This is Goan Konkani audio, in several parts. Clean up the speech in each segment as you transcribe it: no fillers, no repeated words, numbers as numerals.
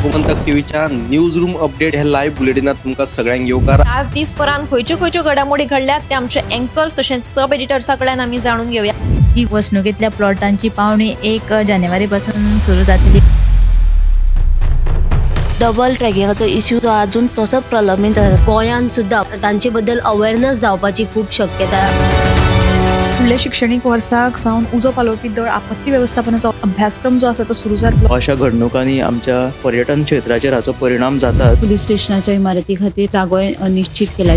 गोमंतक टीव्हीच्या न्यूज रूम अपडेट हे लाईव्ह बुलेटिनात तुमकां सगळ्यांक येवकार। आज दिसभरान खंयच्यो खंयच्यो घडामोडी घडल्यात ते आमचे अँकर्स तशेंच सब एडिटर्सा कडल्यान आमी जाणून घेवया। ही वसणुकेंतल्या प्लॉटांची पावणी 1 जानेवारी पासून सुरू जातली। डबल ट्रॅकिंगाचो इश्यू जो अजून तसोच प्रलंबीत आसा। गोंयांत सुद्दां तांचे बद्दल अवेअरनेस जावपाची खूब शक्यता। फुडल्या शिक्षणीक वर्साक सावन उजो पालोवपी दळ आपत्ती वेवस्थापनाचो अभ्यासक्रम जो आसा तो सुरू जातलो। अशा घडणुकांनी आमच्या पर्यटन क्षेत्राचेर हाचो परिणाम जाता। पुलीस स्टेशनाच्या इमारती खातीर जागो निश्चित केला।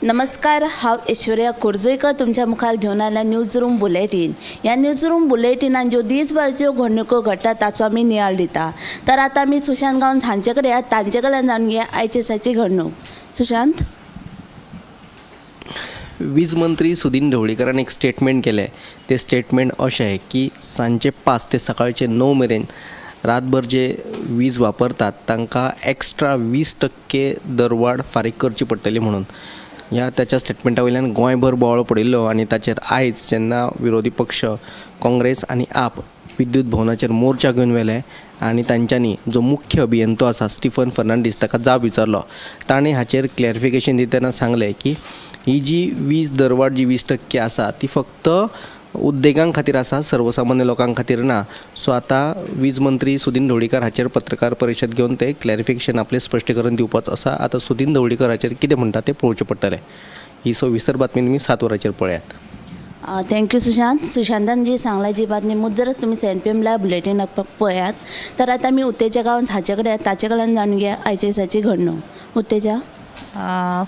नमस्कार, हांव ऐश्वर्या खोर्जुंवेकर तुमच्या मुखार घेवन आयला न्यूज रूम बुलेटीन। ह्या न्यूज रूम बुलेटिनान ज्यो दीसभरच्यो घडणुको घडटा ताचो आमी नियाळ दिता। तर आतां आमी सुशांत गांवस हांचे कडेन आहात, तांचे कडल्यान जाणून घेया आयचे दिसाची घडणूक। सुशांत, वीज मंत्री सुदिन ढवळीकरान एक स्टेटमेंट केलें। ते स्टेटमेंट अशें की सांजचे 5 ते सकाळचे 9 मेरेन रातभर जे वीज वापरतात तांकां एक्स्ट्रा 20% दरवाड फारीक करची पडटली म्हणून ह्या त्याच्या स्टेटमेंटा वयल्यान गोंयभर बोवाळ पडिल्लो आनी ताचेर आयज जेन्ना विरोधी पक्ष काँग्रेस आनी आप विद्युत भवनाचेर मोर्चा घेवन व्हेले आनी तांच्यांनी जो मुख्य अभियंतो आसा स्टीफन फर्नांडीस ताका जाब विचारलो। ताणें हाचेर क्लॅरिफिकेशन दितना सांगलें की ही जी वीज दरवाड जी 20% आसा ती फक्त उद्देगां खातीर आसा, सर्वसामान्य लोकां खातीर ना। सो आतां वीज मंत्री सुदिन ढवळीकर हाचेर पत्रकार परिशद घेवन ते क्लॅरिफिकेशन आपलें स्पश्टीकरण दिवपाचो आसा। आतां सुदिन ढवळीकर हाचेर कितें म्हणटा तें पळोवचें पडटलें। ही सविस्तर बातमी तुमी 7 वरांचेर पळयात। Thank you Sushant. सुशांतान जी सांगला जी बातमी मुजरत तुमी 7 PM live bulletin पळयात। तर आतां आमी उत्तेजा गांवस हाचे कडेन ताचे कडल्यान जाणून घेया आयचे दिसाची घडणूक। उत्तेजा,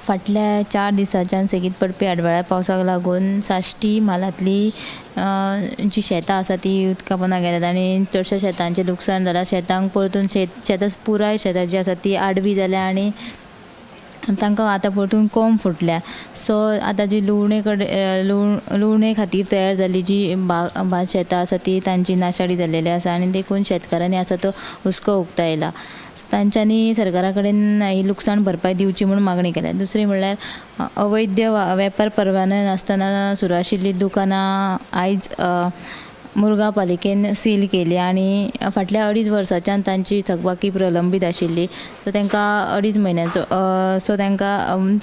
फाटल्या 4 दिसांच्यान सेगीत पडपी आडवाळ्या पावसाक लागून साश्टी म्हालांतली जी शेतां आसा ती उदका पोंदा गेल्यात आनी चडश्या शेतांचें लुकसाण जालां। शेतांक परतून शेतां पुराय शेतां जी आसा ती आडवी जाल्या आनी तांकां आतां परतून कोंब फुटल्या। सो आतां जी लुवणे कडेन लुवणे खातीर तयार जाल्ली जी भात शेतां आसा ती तांची नाशाडी जाल्लेली आसा आनी देखून शेतकारांनी आसा तो हुस्को उक्तायला। तांच्यांनी सरकारा कडेन ही लुकसाण भरपाय दिवची म्हूण मागणी केल्या। दुसरी म्हणल्यार अवैध वेपार परवानो नासतना सुरू आशिल्लीं दुकानां आयज मुरगांव पालिकेन सील केली आनी फाटल्या 2.5 वर्सांच्यान तांची थकबाकी प्रलंबीत आशिल्ली। सो तांकां 2.5 म्हयन्यांचो सो तांकां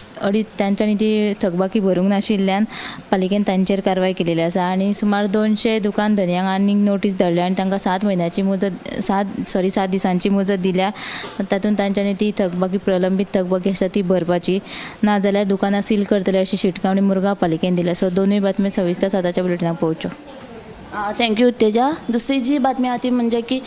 तांच्यांनी ती थकबाकी भरूंक नाशिल्ल्यान पालिकेन तांचेर कारवाय केलेली आसा आनी सुमार 200 दुकान धनयांक आनीक नोटीस धाडल्या आनी तांकां 7 म्हयन्याची मुजत 7 दिसांची मुजत दिल्या। तातूंत तांच्यांनी ती थकबाकी प्रलंबीत थकबाकी आसा ती भरपाची, नाजाल्यार दुकानां सील करतले अशी शिटकावणी मुरगांव पालिकेन दिल्या। सो दोनूय बातमी सविस्तर 7च्या बुलेटिनाक पळोवच्यो। Thank you Utteja. दुसरी जी बातमी आहा ती म्हणजे की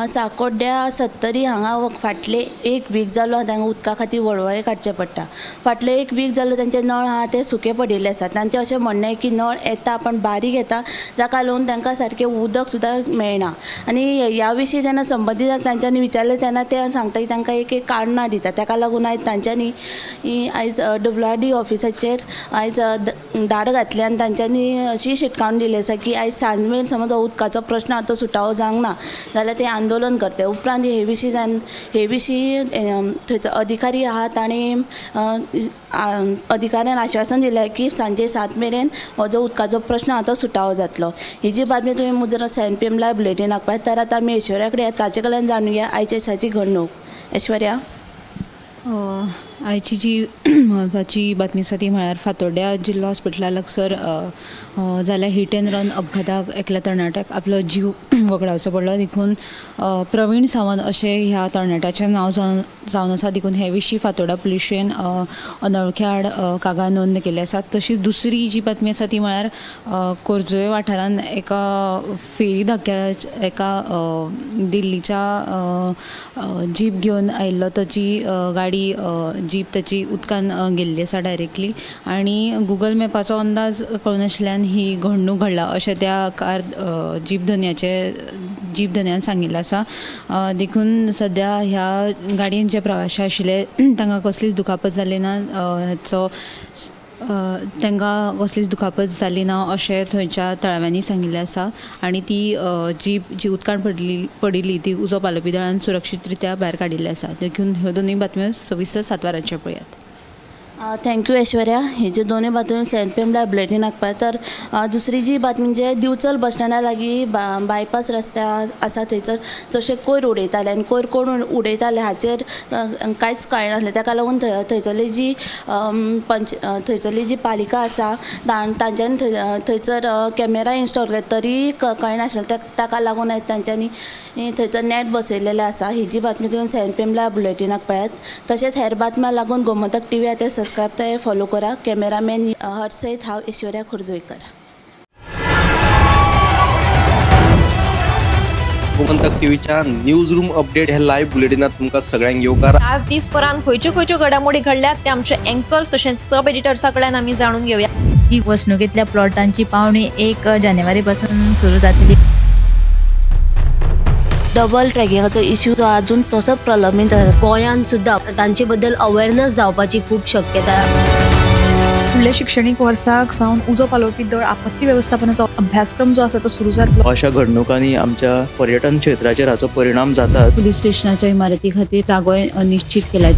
साकोड्ड्या सत्तरी हांगा फाटले 1 वीक जालो तांकां उदका खातीर वळवळे काडचे पडटा। फाटले 1 वीक जालो तांचे नळ आहा ते सुके पडिल्ले आसा। तांचें अशें म्हणणें की नळ येता पण बारीक येता, जाका लागून तांकां सारकें उदक सुद्दां मेळना। आनी ह्या विशीं जेन्ना संबंदीत तांच्यांनी विचारलें तेन्ना ते सांगता की तांकां एक एक कारणां दिता। ताका लागून आयज तांच्यांनी आयज WRD ऑफिसाचेर आयज धाड घातली आनी तांच्यांनी अशी शिटकावणी दिली आसा की आयज सांज मेरेन समज उदकाचो प्रश्न आतां सुटावो जावंक ना जाल्यार ते आंदोलन करता। उपरांत हे विशीं हे विशीं थंयचो अधिकारी आहा ताणें अधिकाऱ्यान आश्वासन दिलें की सांजे 7 मेरेन हो जो उदकाचो प्रश्न आतां सुटावो जातलो। ही जी बातमी तुमी मुजरत 7 PM live बुलेटिनाक पळयात। तर आतां आमी ऐश्वर्या कडेन ताचे कडल्यान जाणून घेया आयचे दिसाची घडणूक। ऐश्वर्या, आयची जी म्हत्वाची बातमी आसा ती म्हळ्यार फातोड्ड्या जिल्लो हॉस्पिटला लागसर जाल्या हिट एंड रन अपघाताक एकल्या तरणाट्याक आपलो जीव वगडावचो पडलो। देखून प्रवीण सावंत अशें ह्या तरणाट्याचें नांव जावन आसा। देखून हे विशीं फातोड्डा पुलिशेन अनवळख्या आड कागाळ नोंद केल्ली आसा। तशीच दुसरी जी बातमी आसा ती म्हळ्यार खोर्जुंवें वाठारांत एका फेरी धक्क्या एका दिल्लीच्या जीप घेवन आयिल्लो ताची गाडी जीप ताची उदकान गेल्ली आसा डायरेक्टली आनी गुगल मॅपाचो अंदाज कळनाशिल्ल्यान ही घडणूक घडला अशें त्या कार जीप धनयान सांगिल्लें आसा। देखून सद्या ह्या गाडयेन जे प्रवाशी आशिल्ले तांकां कसलीच दुखापत जाली ना, हाचो तांकां कसलीच दुखापत जाली ना अशें थंयच्या थळाव्यांनी सांगिल्लें आसा। आनी ती जीप जी उदकान पडिल्ली ती उजो पालोवपी दळान सुरक्षीत रित्या भायर काडिल्ली आसा। देखून ह्यो दोनूय बातम्यो सविस्तर 7 वरांचेर पळयात। Thank you Aishwarya. हेजे दोनूय बातम्यो 7 PM live बुलेटिनाक पळय. तर दुसरी जी बातमी म्हणजे दिवचल बस स्टँडा लागीं बायपास रस्त्या आसा थंयसर चडशे कोयर उडयताले आनी कोयर कोण उडयताले हाचेर कांयच कळनासलें. ताका लागून थंयसरली जी थंयसरली जी पालिका आसा तांच्यांनी थंयसर कॅमेरा इन्स्टॉल केले तरी कळनासलें. ताका लागून तांच्यांनी थंयसर नॅट बसयलेलें आसा. ही जी बातमी तुवें 7 PM live बुलेटिनाक पळयात. तशेंच हेर बातम्यां लागून गोमंतक टीव्ही आतां सबस्क्रायब ते फॉलो करा. कॅमेरामॅन हर्ष सहित हांव ऐश्वर्या खोर्जुवेकर. गोमंतक टीव्हीच्या न्यूज रूम अपडेट हे लाईव्ह बुलेटिनात तुमकां सगळ्यांक येवकार. आज दीसभरान खंयच्यो खंयच्यो घडामोडी घडल्यात ते आमचे अँकर्स तशेंच सब एडिटर्सा कडल्यान आमी जाणून घेवया. ही वसणुकेंतल्या प्लॉटांची पावणी 1 जानेवारी पासून सुरू जातली. डबल ट्रॅकिंगाचो इश्यू जो अजून तसोच प्रलंबीत आसा. गोंयांत सुद्दां तांचे बद्दल अवेअरनेस जावपाची खूब शक्यता. फुडल्या शिक्षणीक वर्साक सावन उजो पालोवपी दळ आपत्ती वेवस्थापनाचो अभ्यासक्रम जो आसा तो सुरू जातलो. अशा घडणुकांनी आमच्या पर्यटन क्षेत्राचेर हाचो परिणाम जाता. पुलीस स्टेशनाच्या इमारती खातीर जागोय निश्चित केला.